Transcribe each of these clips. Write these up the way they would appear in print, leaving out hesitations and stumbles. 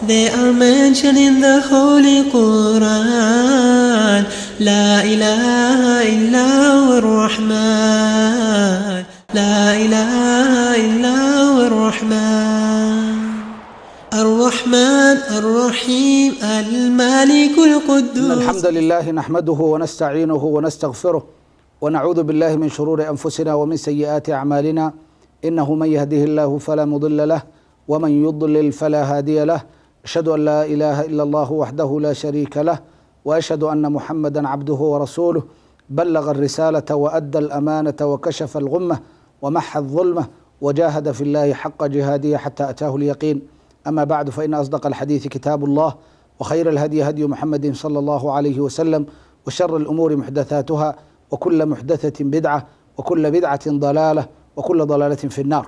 They are mentioned in the Holy Quran. لا إله إلا هو الرحمن. لا إله إلا هو الرحمن. الرحمن الرحيم الملك القدوس. إن الحمد لله نحمده ونستعينه ونستغفره ونعوذ بالله من شرور أنفسنا ومن سيئات أعمالنا، إنه من يهده الله فلا مضل له ومن يضلل فلا هادي له، أشهد أن لا إله إلا الله وحده لا شريك له، وأشهد أن محمدا عبده ورسوله، بلغ الرسالة وأدى الأمانة وكشف الغمة ومحى الظلمة وجاهد في الله حق جهاده حتى أتاه اليقين. أما بعد، فإن أصدق الحديث كتاب الله، وخير الهدي هدي محمد صلى الله عليه وسلم، وشر الأمور محدثاتها، وكل محدثة بدعة، وكل بدعة ضلالة، وكل ضلالة في النار.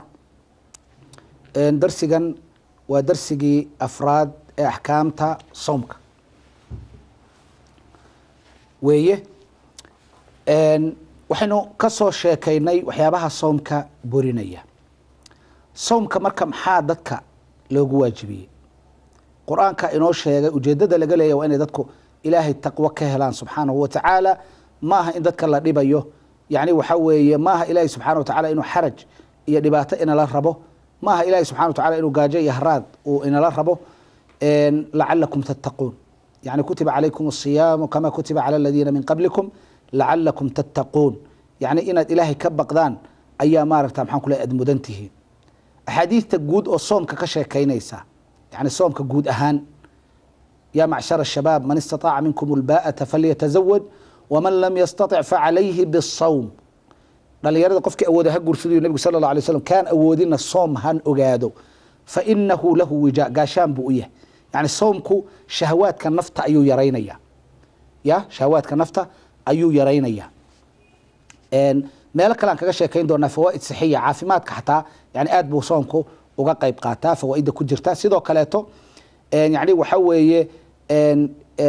Darsigan waa darsigii afraad ee axkaamta soomka weeye. Waxaynu ka soo sheekaynay waxyaabaha soomka burinaya. Soomka marka maxaa dadka loogu waajibiyey? Qur-aanka inoo sheegay ujeedada laga leeyahy waa inay dadku Ilaahay taqwo ka helaan subxaanahu wa tacaala. Maaha in dadka la dhibayo, yani waxa weeye maaha Ilaahay subxana wa tacala inuu xaraj iyo dhibaato inala rabo, maaha Ilahay subxana wa tacala inuu gaajo iyo haraad uu inala rabo. Lacalakum tattaquun, yani kutiba calaykum asiyaamu kama kutiba cala aladiina min qablikum lacalakum tattaquun, yani inaad Ilaahay ka baqdaan ayaa maaragta maxaan ku leey aad mudan tihiin. Axaadiidta guud oo soomka ka sheekaynaysa, yani soomka guud ahaan: يا معشر الشباب، من استطاع منكم الباءة فليتزوج، ومن لم يستطع فعليه بالصوم. Dhalinyarada, qofkii awooda ha guursadayo nabigu sala Allah alay slam, kaan awoodina soom han ogaado, فإنه له وجاء, gaashaan buu u yahay. Yani soomku shahawaadka nafta ayuu yaraynaya, ya shahawaadka nafta ayuu yaraynaya. Meelo kale aan kaga sheekayn doonaa fawaa'id sixiya, caafimaadka xataa yani aad buu soomku uga qayb qaataa, fawaa'idda ku jirta. Sidoo kaleeto yani waxa weeye,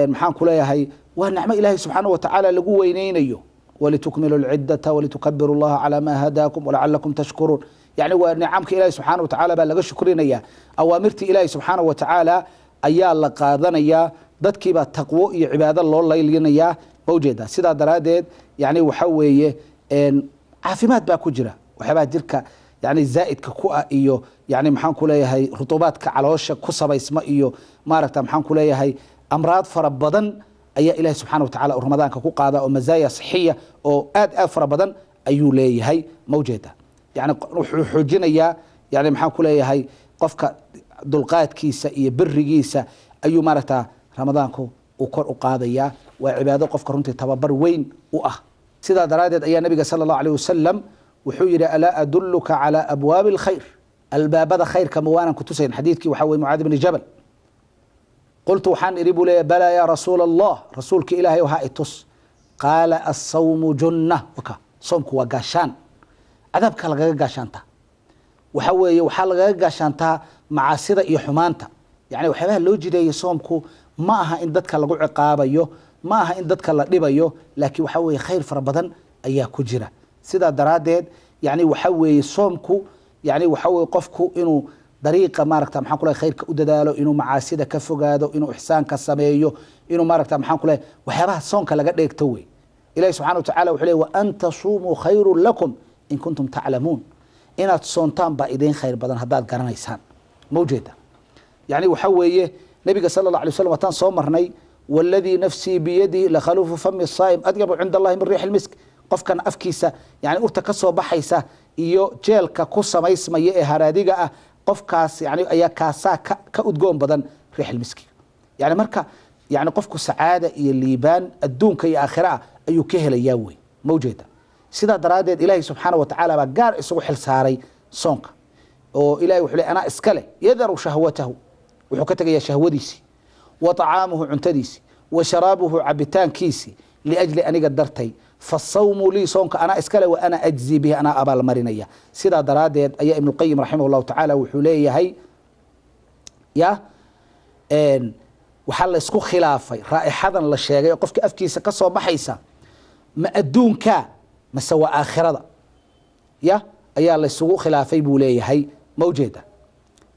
maxaan ku leeyahay, waa nicmo Ilaahay subxaanahu watacaala lagu weyneynayo: ولتكملوا العدة ولتكبروا الله على ما هداكم ولعلكم تشكرون. Yani waa nicamka Ilahi subxaana watacaala baa laga shukrinaya, awaamirtii Ilaahi subxaana watacaala ayaa la qaadanayaa, dadkiibaa taqwo iyo cibaado loo laylinayaa, ma ujeedaa? Sidaa daraaddeed yani waxa weeye caafimaad baa ku jira. Waxyaabaha jirka yani zaa'idka ku ah iyo yani maxaan ku leeyahay rutubaadka caloosha ku sabaysma iyo maaragta maxaan ku leeyahay amraad fara badan ayaa Ilahi subxana wa tacala ramadaanka ku qaada, oo mazaaya sixiya oo aad aad fara badan ayuu leeyahay, ma ujeeda? Yani wuxuu xoojinayaa yani maxaan ku leeyahay qofka dulqaadkiisa iyo berigiisa ayuu maaragta ramadaanku uu kor u qaadayaa. Waa cibaado qofka runtii tababar weyn u ah. Sidaa daraaddeed ayaa nabiga sala Allahu alayh wasalam wuxuu yidhi: ألا أدلك على أبواب الخير? Albaabada khayrka ma waanan kutusayn? Xadiidkii waxaa weye Mucaad bni Jabal. قلت, waxaan idhi buu leeya, بلى يا رسول الله, rasuulka Ilaahay, ha itus. قال: الصوم جنة. Waka soomku waa gaashaan, cadaabka lagaga gaashaantaa. Waxa weeye waxaa lagaga gaashaantaa macaasida iyo xumaanta. Yani waxyaabaha loo jideeyey soomku ma aha in dadka lagu ciqaabayo, ma aha in dadka la dhibayo, laakiin waxa weeye khayr fara badan ayaa ku jira. Sidaa daraaddeed yani waxa weeye soomku yani waxa weye qofku inuu dariiqa maaragta maxaan ku lehay khayrka u dadaalo, inuu macaasida ka fogaado, inuu ixsaanka sameeyo, inuu maaragta maxaan ku lehay waxyaabaha soonka laga dheegto wey. Ilahi subxana wa tacala wuxuu ley: وأن تصوموا خير لكم إن كنتم تعلمون. Inaad soontaan baa idiin khayr badan haddaad garanaysaan, ma ujeeda? Yani waxa weeye nabiga sala Allah alay slam wataan soo marnay: والذي نفسي بيده لخلوف فم الصائم أطيب عند الله من ريح المسك. Qofkan afkiisa yani urta ka soo baxaysa iyo jeelka ku samaysmaya ee haraadiga ah qofkaas yani ayaa kaasaa ka udgoon badan ريح المسك. Yani marka yani qofku sacaada iyo liibaan adduunka iyo aakhira ah ayuu ka helayaa wey, ma ujeeda? Sidaa daraaddeed Ilaahay subxaana wa tacaala baa gaar isugu xil saaray soonka, oo Ilahay wuxuu le: anaa iska leh. يذر شهوته, wuxuu ka tegayaa shahwadiisii, وطعامه, cuntadiisii, وشرابه, cabitaankiisii, لأجلي, aniga dartay. فالصوم لي, soonka anaa iskale, وأنا أجزي به, anaa abaalmarinaya. Sidaa daraaddeed ayaa Ibnuqayim raximah Allahu tacaala wuxuu leeyahay, ya waxaa la isku khilaafay raa'ixadan la sheegay oo qofka afkiisa ka soo baxaysa, ma adduunka mase waa aakhirada? Ya ayaa la isugu khilaafay buu leeyahay, ma ujeeda?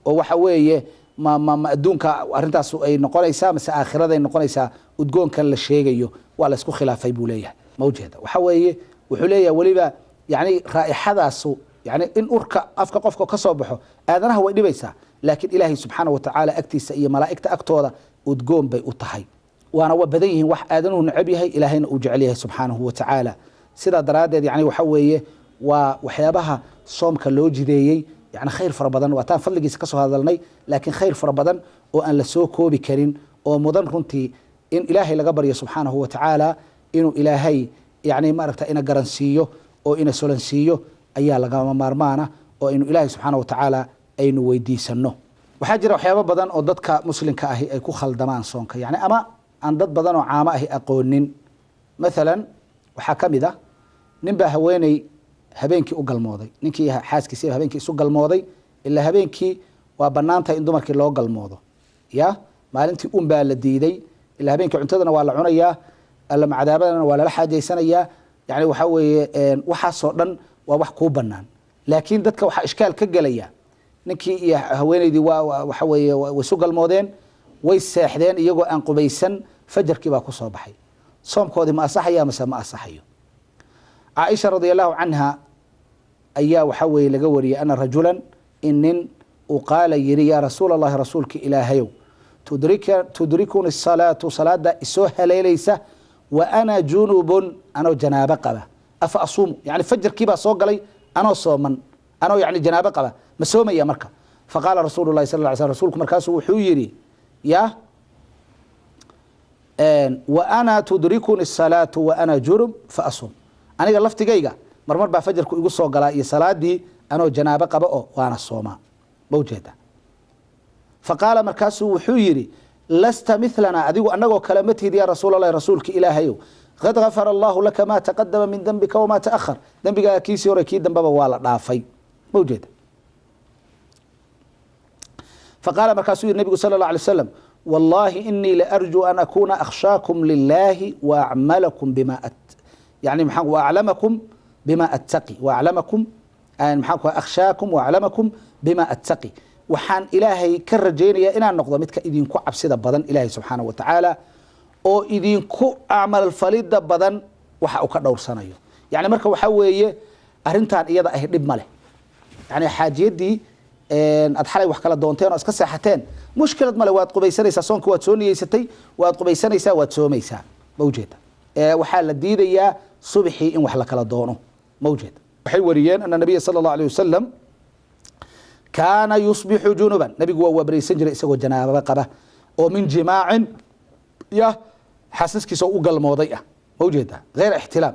Oo waxa weeye Ma adduunka arrintaas ay noqonaysaa mase aakhiraday noqonaysaa udgoonkan la sheegayo? Waa la isku khilaafay buu leeyahay. Ma ujeeda? Waxa weeye wuxuu leeyahay weliba yani raa'ixadaasu, yani in urka afka qofka ka soo baxo aadanaha way dhibaysaa, laakiin Ilaahay subxaana watacaala agtiisa iyo malaa'igta agtooda udgoon bay u tahay. Waana waa badan yihiin wax aadanuhu necab yahay, Ilaahayna uu jecel yahay subxaanahu watacaala. Sidaa daraaddeed yani waxa weeye waa waxyaabaha soomka loo jideeyey, yani khayr fara badan waa taan fadligiisa ka soo hadalnay, laakiin khayr fara badan oo aan la soo koobi karin oo mudan runtii in Ilaahay laga baryo subxaanahu watacaala inuu Ilaahay yani maaragta ina garansiiyo oo ina solansiiyo ayaa lagama maarmaana, oo aynu Ilaahay subxaana watacaala aynu weydiisano. Waxaa jira waxyaabo badan oo dadka muslimka ahi ay ku khaldamaan soonka, yani ama aan dad badan oo caamo ahi aqoonin. Mathalan waxaa ka mid ah nin baa haweeney habeenkii u galmooday, ninkii xaaskiisiiba habeenkii isu galmooday. Ilaa habeenkii waa bannaan tahay in dumarkii loo galmoodo, ya maalintii un baa la diiday. Ilaa habeenkii cuntadana waa la cunayaa, alla cadaabadana waa lala xaajaysanayaa. Yani waxaa weeye waxaasoo dhan waa wax kuu bannaan, laakiin dadka waxaa ishkaal ka gelaya ninkii iyo haweeneydii waa waxa weeye way isu galmoodeen, way seexdeen iyagoo aan qubaysan, fajarkii baa ku soo baxay. Soomkoodii ma asaxaya mase ma asaxayo? Caaisha radia Allahu canha ayaa waxaa weeye laga wariyey ana rajulan, in nin uu qaala yiri: "Yaa Rasuul Allahi, rasuulka Ilaahayow, tudrikuni salaatu, salaada isoo haleelaysa, wa ana junubun, anoo janaabo qaba, afa asuumu?" Yani fajarkii baa soo galay anoo sooman, anoo yani janaabo qaba, ma soomaya marka? Faqaala rasuulu lahi sal ly sl, rsulku markaasuu wuxuu yidhi: "Ya wa ana tudrikuni salaatu wa ana junub fa asuum." Aniga laftigayga marmar baa fajarku igu soo galaa iyo salaadii anoo janaabo qaba oo waana soomaa. Ma ujeeda? Faqaala, markaasuu wuxuu yidhi: "Lasta milana, adigu anagoo kale ma tihid, yaa Rasuul Allahi, rasuulka Ilaahayow. Qad gafara Allahu laka maa taqadama min dembika wamaa taahar, dembigaaga kiisii hore kii dambeba waa la dhaafay. Ma ujeeda? Faqaala, markaasuu yihi nabigu sala اllah alay slam: "Wallahi inii laarjuu an akuna akhshaakum lilahi waacmalakum bima yani maa waaclamakum bima attaqi, waaclamakum maxaa ku akhshaakum waaclamakum bima attaqi. Waxaan Ilaahay ka rajaynaya inaan noqdo midka idinku cabsida badan Ilaahay subxaanaه wa tacaala oo idinku camalfalida badan waxa uu ka dhowrsanayo." Yani marka waxaa weeye arrintan iyada ahi dhib ma leh. Yani xaajiyadii aad xalay wax kala doonteen oo iska seexateen mushkilad male, waad qubaysanaysaa, soonka waad soo niyeysatay, waad qubaysanaysaa, waad soomaysaa. Ma ujeeda? Waxaa la diidayaa subxii in wax la kala doono. Ma ujeeda? Waxay wariyeen ana nabiya sala allahu alayh wasalam kaana yusbixu junuban, nabigu waa wabraysan jiray isagoo janaababa qaba oo min jimaacin, ya xaasaskiisa u galmooday ah. Ma ujeeda? Hayr ixtilaam,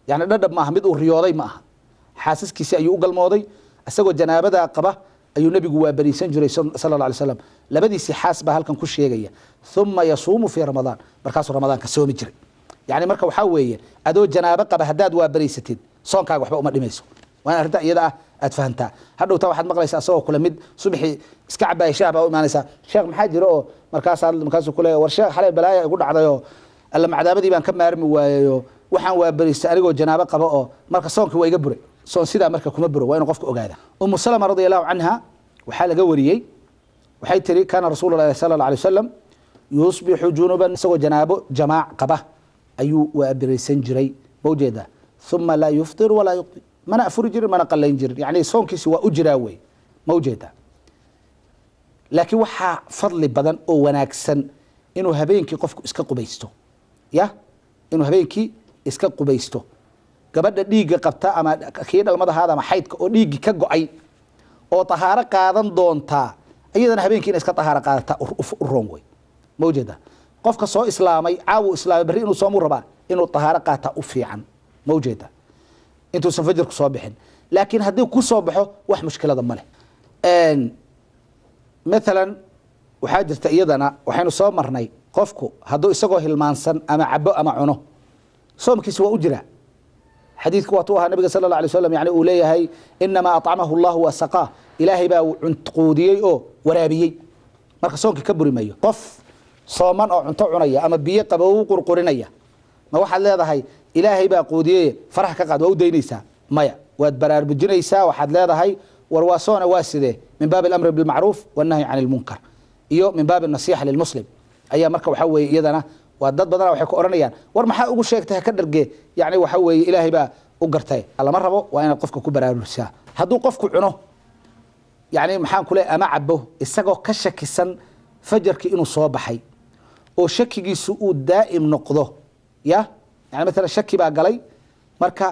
yani dhadhab maaha, mid uu riyooday ma aha, xaasaskiisi ayuu u galmooday isagoo janaabadaa qaba ayuu nabigu waa bariisan jiray sala alla alay slam. Labadiisii xaas baa halkan ku sheegaya. Uma yasuumu fii Ramadaan, markaasuu Ramadaanka soomi jiray. Yani marka waxaa weeye adoo janaabo qaba haddaad waa bariisatid, soonkaaga waxba uma dhimayso. Waa in arrinta iyada ah aad fahantaa. Hadhowtaa waxaad maqlaysaa asagoo kule mid subaxii iska cabaaya shaah baa u imaanaysaa: "Sheekh, maxaa jira?" Oo markaasaa markaasuu kuleeya: "War sheekh, xalay balaaya igu dhacdayoo alla macdaabadii baan ka maarmi waayayoo waxaan waa bariistay anigoo janaabo qaba oo marka soonkii waa iga buray." Soon sidaa marka kuma buro, waa inuu qofka ogaada. Umu Salama radia Allahu canha waxaa laga wariyey, waxay tiri: "Kaana rasuulu llahi sala alla alay wasalam yusbixu junuban," isagoo janaabo jamaac qaba ayuu waabiraysan jiray. Ma ujeedaa? "Uma laa yuftir walaa yuqdi," mana afuri jirin mana qalayn jirin, yani soonkiisi waa u jiraa wey. Ma ujeedaa? Laakiin waxaa fadli badan oo wanaagsan inuu habeenkii qofku iska qubaysto, ya inuu habeenkii iska qubaysto. Gabadha dhiigga qabta ama kii dhalmadahaada ama xaydka oo dhiiggii ka go-ay oo tahaaro qaadan doontaa, iyadana habeenkii ina iska tahaaro qaadataa u roon wey. Ma ujeedaa? Qofka soo islaamay, caawu islaamay, berri inuu soomuu rabaa, inuu tahaaro qaataa u fiican. Ma ujeedaa? Intuusan fajarku soo bixin. Laakiin haddii ku soo baxo wax mushkilada ma leh. Mathalan waxaa jirta iyadana waxaynu soo marnay qofku hadduu isagoo hilmaansan ama cabo ama cuno, soomkiisi waa u jiraa. Xadiidku waatuu ahaa nabiga sala alla alay slam, yani uu leeyahay: "Inamaa acamahu Allahu wasaqaa," Ilaahay baa quudiyey oo waraabiyey, marka soonkii ka buri mayo. Qof sooman oo cunto cunaya ama biyo qaba u qurqurinaya, ma waxaad leedahay Ilaahay baa quudiyey faraha ka qaad, waa u daynaysaa? Maya, waad baraarujinaysaa. Waxaad leedahay: "War waa soona, waa sidee?" Min baabi alamri bilmacruuf wannahyi can ilmunkar. Iyo min baabi nasiixa lilmuslim ayaa marka waxaa weeye iyadana waa dad badana waxay ku oranayaan war maxaa ugu sheegtay ha ka dhargee, yani waxa weeye ilaahay baa u gartay. Lama rabo, waa inaad qofka ku baraarujisaa. Hadduu qofku cuno yani maxaan ku leeyahay ama cabo isagoo ka shakisan fajarkii inuu soo baxay oo shakigiisu uu daa'im noqdo, ya yani maalan shaki baa galay, marka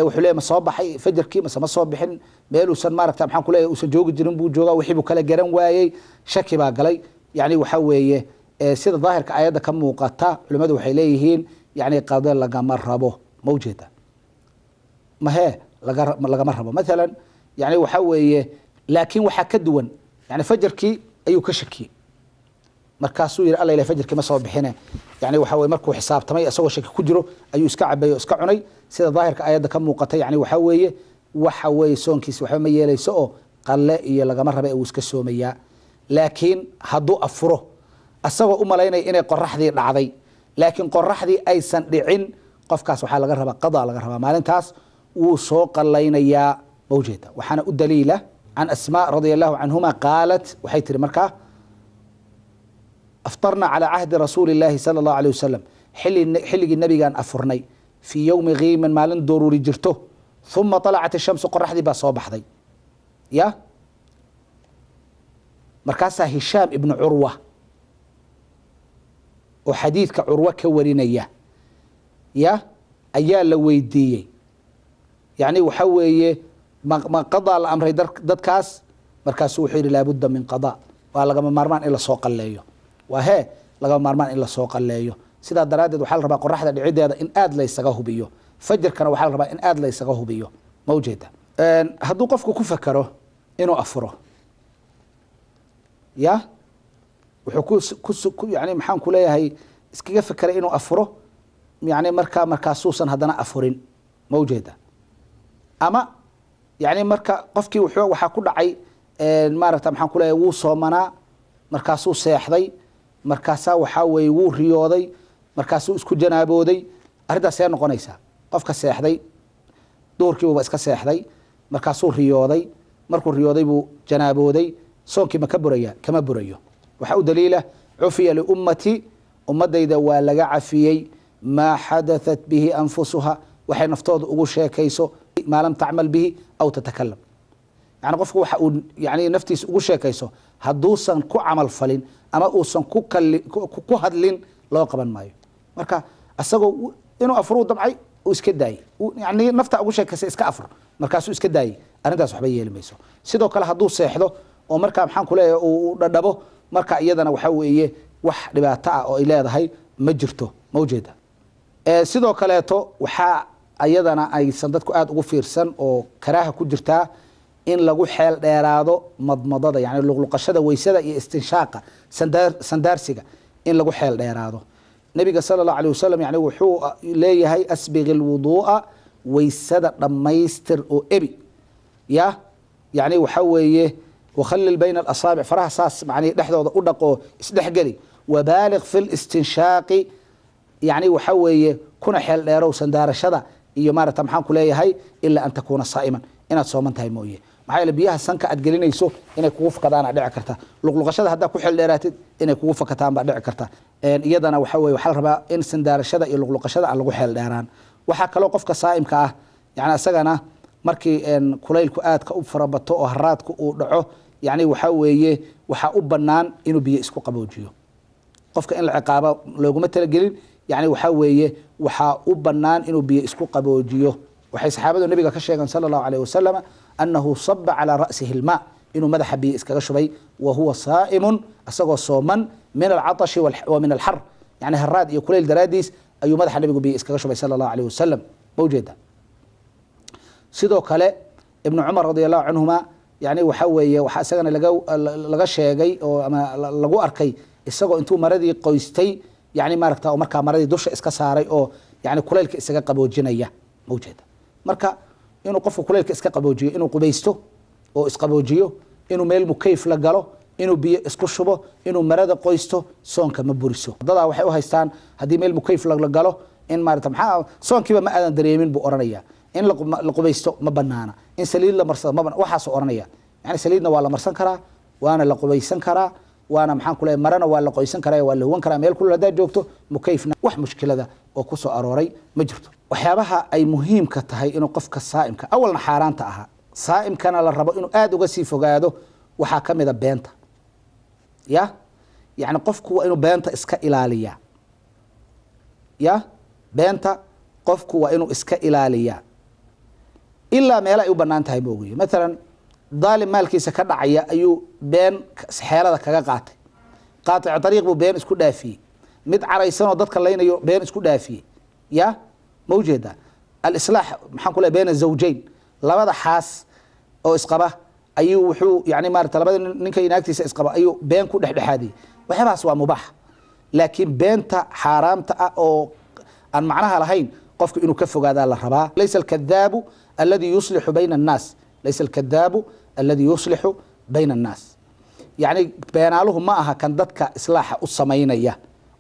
wuxuu leeyahay ma soo baxay fajarkii mase ma soo bixin, meeluusan maaragta maxaan ku leeyahay uusan joogi jirin buu joogaa, wixii buu kala garan waayey, shaki baa galay. Yani waxa weeye sida daahirka aayadda ka muuqata culimmadu waxay leeyihiin yani qado lagama rabo. Ma ujeeda mahee lagama rabo maalan, yani waxa weeye laakiin waxaa ka duwan yani fajarkii ayuu ka shakiyey, markaasuu yihi alla ilaah fajarkii ma soo bixine, yani waxa weye markuu xisaabtamay isagoo shaki ku jiro ayuu iska cabay oo iska cunay. Sida daahirka aayadda ka muuqata yani waxa weeye soonkiisi waxba ma yeelayso oo qalle iyo lagama raba ee uu iska soomayaa. Laakiin hadduu afuro asagoo u malaynaya inay qoraxdii dhacday laakiin qoraxdii aysan dhicin, qofkaas waxaa laga rabaa qadaa laga rabaa, maalintaas wuu soo qallaynayaa. Ma ujeeda? Waxaana u daliila can Asmaa radia allahu canhuma qaalat, waxay tihi markaa aftarna calaa cahdi rasuuli illaahi sala allahu alayh wasalam, xilligii nabigaan afurnay fii yowmi kiimin, maalin daruuri jirto, uma talacat ishamsu, qoraxdii baa soo baxday. Ya markaasaa Hishaam ibnu Curwa oo xadiidka Curwa ka warinaya ya ayaa la weydiiyey, yani waxa weeye ma qadaa la amray dadkaas? Markaasuu wuxuu yihi laabudda min qadaa, waa lagama maarmaan in lasoo qalleeyo, waa hee lagama maarmaan in lasoo qalleeyo. Sidaa daraaddeed waxaa la rabaa qoraxda dhicideeda in aad laysaga hubiyo, fajarkana waxaa la rabaa in aad laysaga hubiyo. Ma ujeeda? Hadduu qofku ku fakero inuu afuro, ya wuxuu ku yani maxaan ku leeyahay iskaga fekeray inuu afuro, yani marka markaasuusan haddana afurin. Ma ujeeda? Ama yani marka qofkii waxaa ku dhacay maaragta maxaan ku leeyahay wuu soomanaa, markaasuu seexday, markaasaa waxaa weeye wuu riyooday, markaasuu isku janaabooday. Arrintaas see noqonaysaa? Qofka seexday duhurkiibuba iska seexday, markaasuu riyooday, markuu riyooday buu janaabooday, soonkii ma ka buraya? Kama burayo. Waxaa u daliila cufiya liummati, ummadayda waa laga cafiyey maa xadathat bihi anfusuha, waxay naftooda ugu sheekayso, maa lam tacmal bihi aw tatakalam. Yani qofku waxa uu yani naftiisa ugu sheekayso hadduusan ku camal falin ama uusan ku hadlin loo qaban maayo. Marka isagoo inuu afuruu damcay uu iska daayey, yani nafta ugu sheekaysa iska afur, markaasuu iska daayey, arrintaas waxba yeeli mayso. Sidoo kale hadduu seexdo oo markaa maxaan ku leeyahay uu dhadhabo, marka iyadana waxa weeye wax dhibaato ah oo ay leedahay ma jirto. Ma ujeeda? Sidoo kaleeto waxaa iyadana aysan dadku aada ugu fiirsan oo karaaha ku jirtaa in lagu xeel dheeraado madmadada, yani luqluqashada weysada iyo istinshaaqa sandaarsiga in lagu xeel dheeraado. Nabiga sala allahu alayh wasalam yani wuxuu leeyahay asbiqi alwuduu'a, weysada dhammaystir oo ebi, ya yani waxa weeye wakhallil bayna alasaabic, faraha saas macnihi dhexdooda u dhaqoo isdhexgeli, wabaaliq fi listinshaaqi, yani waxa weeye kuna xeel dheerow sandaarashada iyo maaragta maxaan ku leeyahay ilaa an takuuna saa'iman, inaad sooman tahay mooye. Maxaa yeele biyaha sanka aad gelinayso inay kugu fakadaana dhici karta, luqluqashada haddaa ku xeel dheeraatid inay kugu fakataan baa dhici karta. Iyadana waxa weye waxaa la rabaa in sandaarashada iyo luqluqashada aan lagu xeel dheeraan. Waxaa kaloo qofka saa'imka ah yani isagana markii kulaylku aadka u farabato oo haraadku uu dhaco, yani waxa weeye waxaa u bannaan inuu biyo isku qaboojiyo. Qofka in la ciqaabo looguma talagelin, yani waxa weeye waxaa u bannaan inuu biyo isku qaboojiyo. Waxay saxaabadu nabiga ka sheegeen sala allahu alayh wasalam annahu saba calaa ra'sihi almaa, inuu madaxa biyo iskaga shubay wa huwa saa'imun, isagoo sooman, min alcatashi wa min alxar, yani haraad iyo kulayl daraadiis ayuu madaxa nabigu biyo iskaga shubay sala allahu alayh wasalam. Ma ujeeda? Sidoo kale Ibnu Cumar radia allahu canhuma yani waxa weeye waxaa isagana laga sheegay oo ama lagu arkay isagoo intuu maradii qoystay, yani maaragta oo markaa maradii dusha iska saaray oo yani kulaylka isaga qaboojinaya. Ma ujeeda? Marka inuu qofku kulaylka iska qaboojiyo, inuu qubaysto oo isqaboojiyo, inuu meel mukayf la galo, inuu biyo isku shubo, inuu marada qoysto, soonka ma buriso. Dadaa waxay u haystaan haddii meel mukayf la galo in maarata maxaa soonkiiba ma aadan dareemin buu oranaya. In la qubaysto ma banaana, in saliid la marsado ma waxaasuu oranaya. Yani saliidna waa la marsan karaa, waana la qubaysan karaa, Waana maxaan ku leeyahay, marana waa la qoysan karaa, waa la huwan karaa meel kulul haddaad joogto, mukayfna wax mushkilada oo ku soo arooray ma jirto. Waxyaabaha ay muhiimka tahay inuu qofka saa'imka awalna xaaraanta ahaa, saa'imkana la rabo inuu aada uga sii fogaado, waxaa ka mid a beenta. Ya yacni qofku waa inuu beenta iska ilaaliyaa. Ya beenta qofku waa inuu iska ilaaliyaa ilaa meelo ay u banaan tahay moogiye. Mathalan daalim maalkiisa ka dhacaya ayuu been xeelada kaga qaatay, qaatic dariiq buu been isku dhaafiyey, mid caraysanoo dadka laynayo been isku dhaafiyey. Ya ma ujeedaa alislaax maxaan ku leeyahay bayna zawjayn, labada xaas oo isqaba ayuu wuxuu yani maarata labada ninka naagtiisa isqaba ayuu been ku dhexdhexaadiyey. Waxyaabahaas waa mubaax, laakiin beenta xaaraamta ah oo aan macnaha lahayn qofku inuu ka fogaadaa la rabaa. Laysa alkadaabu alladii yuslixu bayna annaas, laysa alkadaabu alladii yuslixu bayna annaas. Yacni beenaaluhu ma aha kan dadka islaaxa u samaynaya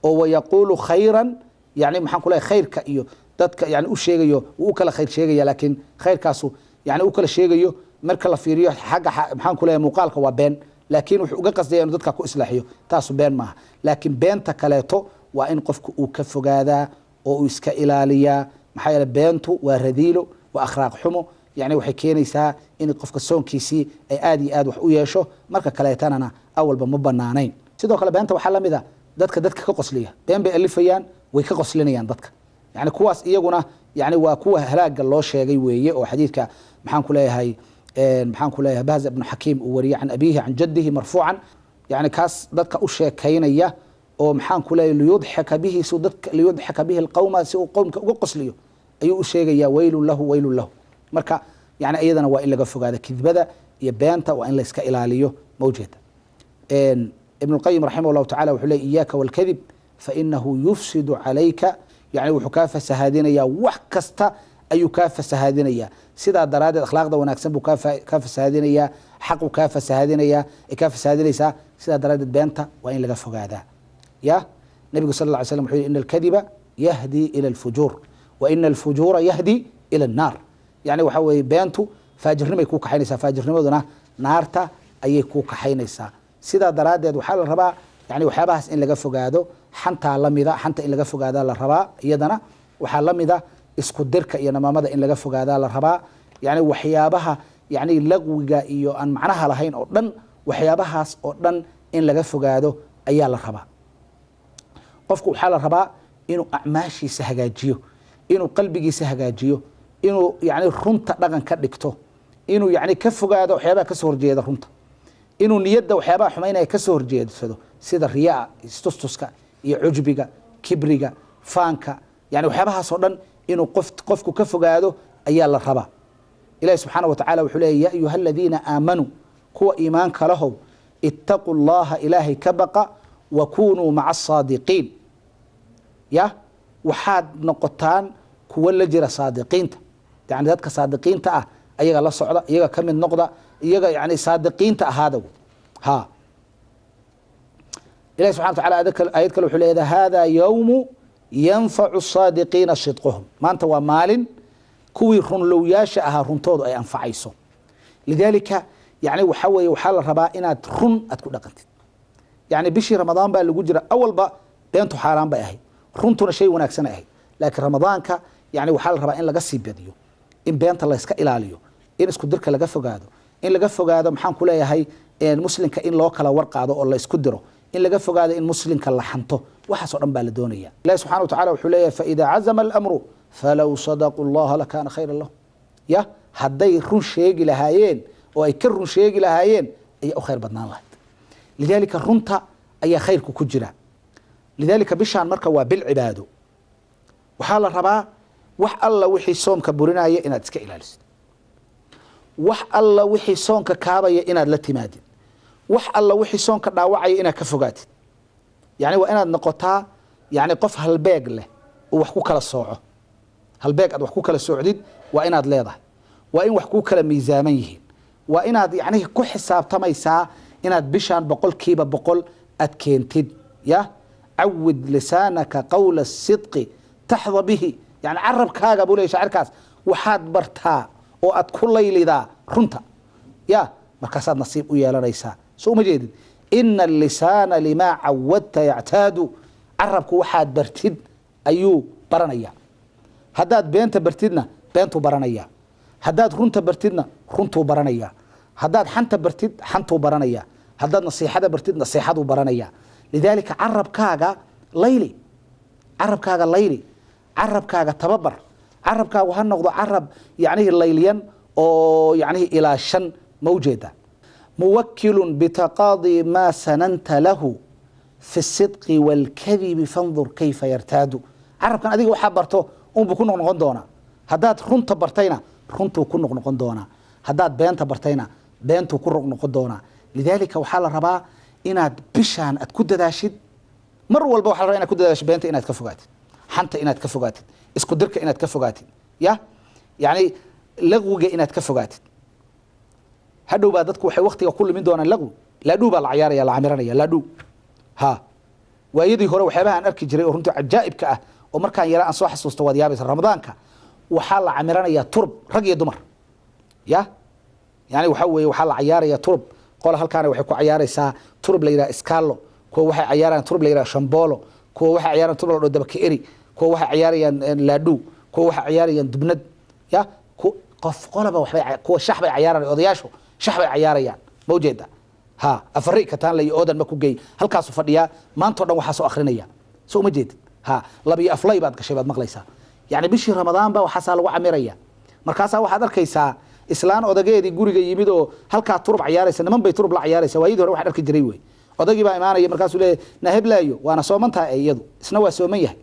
oo wayaquulu khayran, yani maxaan ku leeyahay khayrka iyo dadka yani u sheegayo, wuu u kala khayr sheegaya, laakiin khayrkaasu yani u kala sheegayo marka la fiiriyo xagga maxaan ku leeyahay muuqaalka waa been, laakiin wuxuu uga qasdaya inuu dadka ku islaaxiyo, taasu been maaha. Laakiin beenta kaleeto waa in qofku uu ka fogaadaa oo uu iska ilaaliyaa, maxaa yeele beentu waa radiilo, waa akhlaaq xumo, yani waxay keenaysaa in qofka soonkiisii ay aad iyo aad wax u yeesho, marka kaleetanana awalba ma banaanayn. Sidoo kale beenta waxaa lamid a dadka ka qosliya, been bay alifayaan, way ka qoslinayaan dadka, yani kuwaas iyaguna yani waa kuwa halaaga loo sheegay weeye. Oo xadiidka maxaan ku leeyahay, maxaan ku leeyahay Bahz ibnu Xakiim uu wariyey can abiihi can jaddihi marfuucan, yani kaas dadka u sheekaynaya oo maxaan ku leeyahay liyudxika bihi, si dadka liyudxika bihi alqawma, si uu qowmka uga qosliyo ayuu u sheegayaa, waylun lahu waylun lahu. Marka yani iyadana waa in laga fogaado kidbada iyo beenta, waa in la iska ilaaliyo. Ma ujeeda Ibn Lqayim raximah llahu tacala wuxuu leey iyaaka walkadib fainahu yufsidu calayka, yani wuxuu kaa fasahaadinayaa wax kasta ayuu kaa fasahaadinayaa. Sidaa daraaddeed akhlaaqda wanaagsan buu kaa fasahaadinayaa, xaqu kaa fasahaadinayaa, ay kaa fasahaadinaysaa. Sidaa daraaddeed beenta waa in laga fogaadaa. Ya nabigu sal lla ly slam wuxuu yihi ina alkadiba yahdi ila alfujuur wa ina alfujuura yahdi ila annaar. Yani waxa weeye beentu faajirnimay kuu kaxaynaysaa, faajirnimaduna naarta ayay kuu kaxaynaysaa. Sidaa daraaddeed waxaa la rabaa yani waxyaabahaas in laga fogaado. Xantaa lamida, xanta in laga fogaadaa la rabaa. Iyadana waxaa lamida isku dirka iyo namaamada in laga fogaadaa la rabaa. Yani waxyaabaha yani laqwiga iyo aan macnaha lahayn oo dhan, waxyaabahaas oo dhan in laga fogaado ayaa la rabaa. Qofku waxaa la rabaa inuu acmaashiisa hagaajiyo, inuu qalbigiisa hagaajiyo, inuu yani runta dhaqan ka dhigto, inuu yani ka fogaado waxyaabaha kasoo horjeeda runta, inuu niyadda waxyaabaha xumaynaya kasoo horjeedsado sida riyaa, istustuska iyo cujbiga, kibriga, faanka, yani waxyaabahaas oo dhan inuu qofku ka fogaado ayaa la rabaa. Ilahi subxaana wa tacala wuxuu leeyay ya ayuha aladiina aamanuu, kuwa iimaanka lahow, itaquu llaha, ilaahay ka baqa, wa kunuu maca asaadiqiin. Ya waxaad noqotaan kuwa la jira saadiqiinta, yani dadka saadiqiinta ah ayaga la socda, iyaga ka mid noqda, iyaga yani saadiqiinta ahaada. Ha ilahi subxana wa tacala aayad kale wuxuu leeyahay hada yowmu yanfacu saadiqiina sidquhum, maanta waa maalin kuwii runlowyaasha ahaa runtoodu ay anfacayso. Lidaalika yani waxa weeye waxaa la rabaa inaad run aad ku dhaqantid. Yani bishii Ramadaan baa lagu jira, awalba beentu xaaraan bay ahayd, runtuna shay wanaagsan ay ahayd, laakiin Ramadaanka yani waxaa la rabaa in laga sii badiyo, in beenta la iska ilaaliyo, in isku dirka laga fogaado, in laga fogaado maxaan ku leeyahay muslimka in loo kala warqaado oo la isku diro, in laga fogaado in muslimka la xanto, waxaas oo dhan baa la doonaya. Ilahi subxana wa tacala wuxuu leeyahay faida cazama alamru falow sadaquu llaha lakaana khayran lahum. Ya hadday run sheegi lahaayeen oo ay ka run sheegi lahaayeen ayaa u khayr badnaan lahayd. Lidaalika runta ayaa khayrku ku jira. Lidaalika bishaan marka waa bil cibaado, waxaa la rabaa wax alla wixii soomka burinaya inaad iska ilaalisid, wax alla wixii soonka kaabaya inaad la timaadid, wax alla wixii soonka dhaawacaya inaad ka fogaatid. Yani waa inaad noqotaa yani qof halbeeg leh oo wax ku kala sooco, halbeeg aad wax ku kala soocdid waa inaad leedahay, waa in wax kuu kala miisaaman yihiin, waa inaad yani ku xisaabtamaysaa inaad bishaan 100% aad keentid. Ya cawid lisaanaka qawla sidqi taxda bihi, yani carabkaaga buu leey shaacirkaas waxaad bartaa oo aad ku laylidaa runta, ya markaasaad nasiib u yeelanaysaa. Soo uma jeedid Ina allisaana limaa cawadta yactaadu, carabku waxaad bartid ayuu baranaya. Haddaad beenta bartidna beentuu baranaya, haddaad runta bartidna runtuu baranaya, haddaad xanta bartid xantuu baranaya, haddaad nasiixada bartid nasiixaduu baranaya. Lidaalika carabkaaga layli, carabkaaga layli, carabkaaga tababar, carabkaagu ha noqdo carab yacnihii layliyan oo yacnihii ilaashan. Ma ujeeda? Muwakilun bitaqaadi maa sananta lahu fi sidqi waalkadibi fandur kayfa yartaadu. Carabkan adiga waxaa barto unbuu ku noqnoqon doonaa. Haddaad runta bartayna runtuu ku noqnoqon doonaa, haddaad beenta bartayna beentuu ku noqnoqon doonaa. Lidaalika waxaa la rabaa inaad bishaan aad ku dadaashid. Mar walba waxa la rabaa inaad ku dadaashid beenta inaad ka fogaatid, xanta inaad ka fogaatid, isku dirka inaad ka fogaatid, ya yacni laqwiga inaad ka fogaatid. Hadhow baa dadku waxay waktiga ku lumin doonaan laqwi. Laadhuu baa la cayaaraya, la camiranaya laadhuu. Ha, waayadii hore waxyaabaha aan arki jiray oo runtii cajaa'ibka ah oo markaan yara aan soo xasuusto waad yaabaysa. Ramadaanka waxaa la camiranayaa turub, rag iyo dumar, ya yani waxaa weeye waxaa la cayaaraya turub. Qola halkaana waxay ku cayaaraysaa turub la yidhaha iskaalo, kuwa waxay cayaarayaan turub la yidhaha shambolo, kuwa waxay cayaarayaan turub la dhaho dabaka eri, kuwa waxay cayaarayaan laadhuu, kuwa waxay cayaarayaan dubnad, ya qof qolaba waxbay, kuwa shax bay cayaarayaan, odayaashu shax bay cayaarayaan. Ma ujeeda? Ha, afari kataan la iyo oodan ma ku geey, halkaasuu fadhiyaa maantao dhan waxaa soo akrinaya. Soo uma jeedid? Ha, labiyo aflay baad gashay baad maqlaysaa. Yacni bishii Ramadaan ba waxaasaa lagu camiraya. Markaasaa waxaad arkaysaa islaan odageedii guriga yimid oo halkaa turub cayaaraysa, niman bay turub la cayaaraysa. Waayadii hore waxaan arki jiray wey, odagii baa imaanaya, markaasuu leeyahay naheblaayo, waana sooman tahay iyadu, isna waa sooman yahay.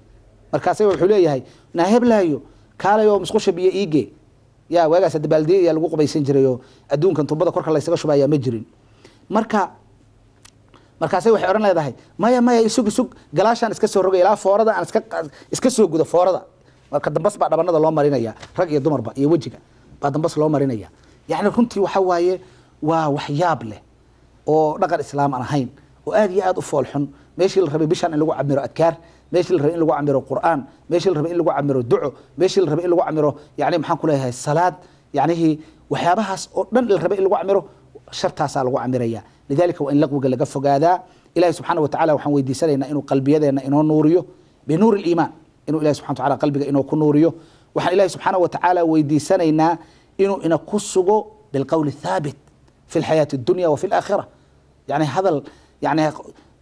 Markaase wuxuu leeyahay naheblaayo kaalay oo musqusha biyo iigee. Ya waagaas dabaaldiya ayaa lagu qubaysan jiray oo adduunkan tubada korka laysaga shubayaa ma jirin. Marka markaasay waxay odhan leedahay maya maya, isug isug, galaashaan iska soo rogay ilaa foorada aan iska soo gudo foorada. Marka dambas baa dhabanada loo marinaya, rag iyo dumarba, iyo wejiga baa dambas loo marinaya. Yacni runtii waxa waaye waa waxyaab leh oo dhaqan islaam aan ahayn oo aad iyo aad u fool xun. Meeshii la rabay bishaan in lagu camiro adkaar, meeshii la rabay in lagu camiro qur'aan, meeshii la rabay in lagu camiro duco, meeshii la rabay in lagu camiro yani maxaan ku leeyahay salaad, yacnihii waxyaabahaas oo dhan la rabay in lagu camiro, shartaasaa lagu camiraya. Lidalika waa in laqwiga laga fogaadaa. Ilahi subxaana wa tacala waxaan weydiisanaynaa inuu qalbiyadeenna inoo nuuriyo binuuri liimaan, inuu ilahi subxana wa tacala qalbiga inoo ku nuuriyo. Waxaan ilahi subxaana wa tacaala weydiisanaynaa inuu ina ku sugo bilqowli thaabit fi lxayaati addunya wa fi alaakhira, yani hadal, yani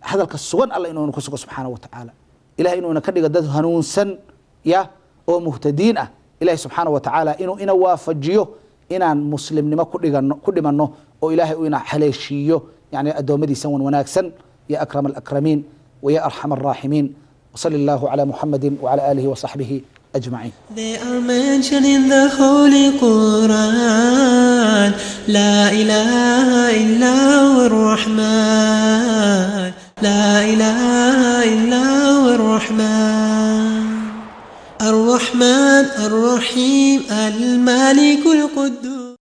hadalka sugan alla inuu ina ku sugo subxaana wa tacaala. Ilahay inuu ina ka dhigo dad hanuunsan ya oo muhtadiin ah. Ilahi subxaana wa tacaala inuu ina waafajiyo inaan muslimnimo ku dhigano, ku dhimanno, oo ilaahay uu ina haleeshiiyo yani addoommadiisa wan wanaagsan. Ya akrama alakramiin waya arxama alraaximiin, wsali allahu calى muxamadi wcalى aalihi wasaxbihi ajmaciin. They are mentioned in the Holy Quran. لا إله إلا هو الرحمن، لا إله إلا هو الرحمن، الرحمن الرحيم الملك القدوس.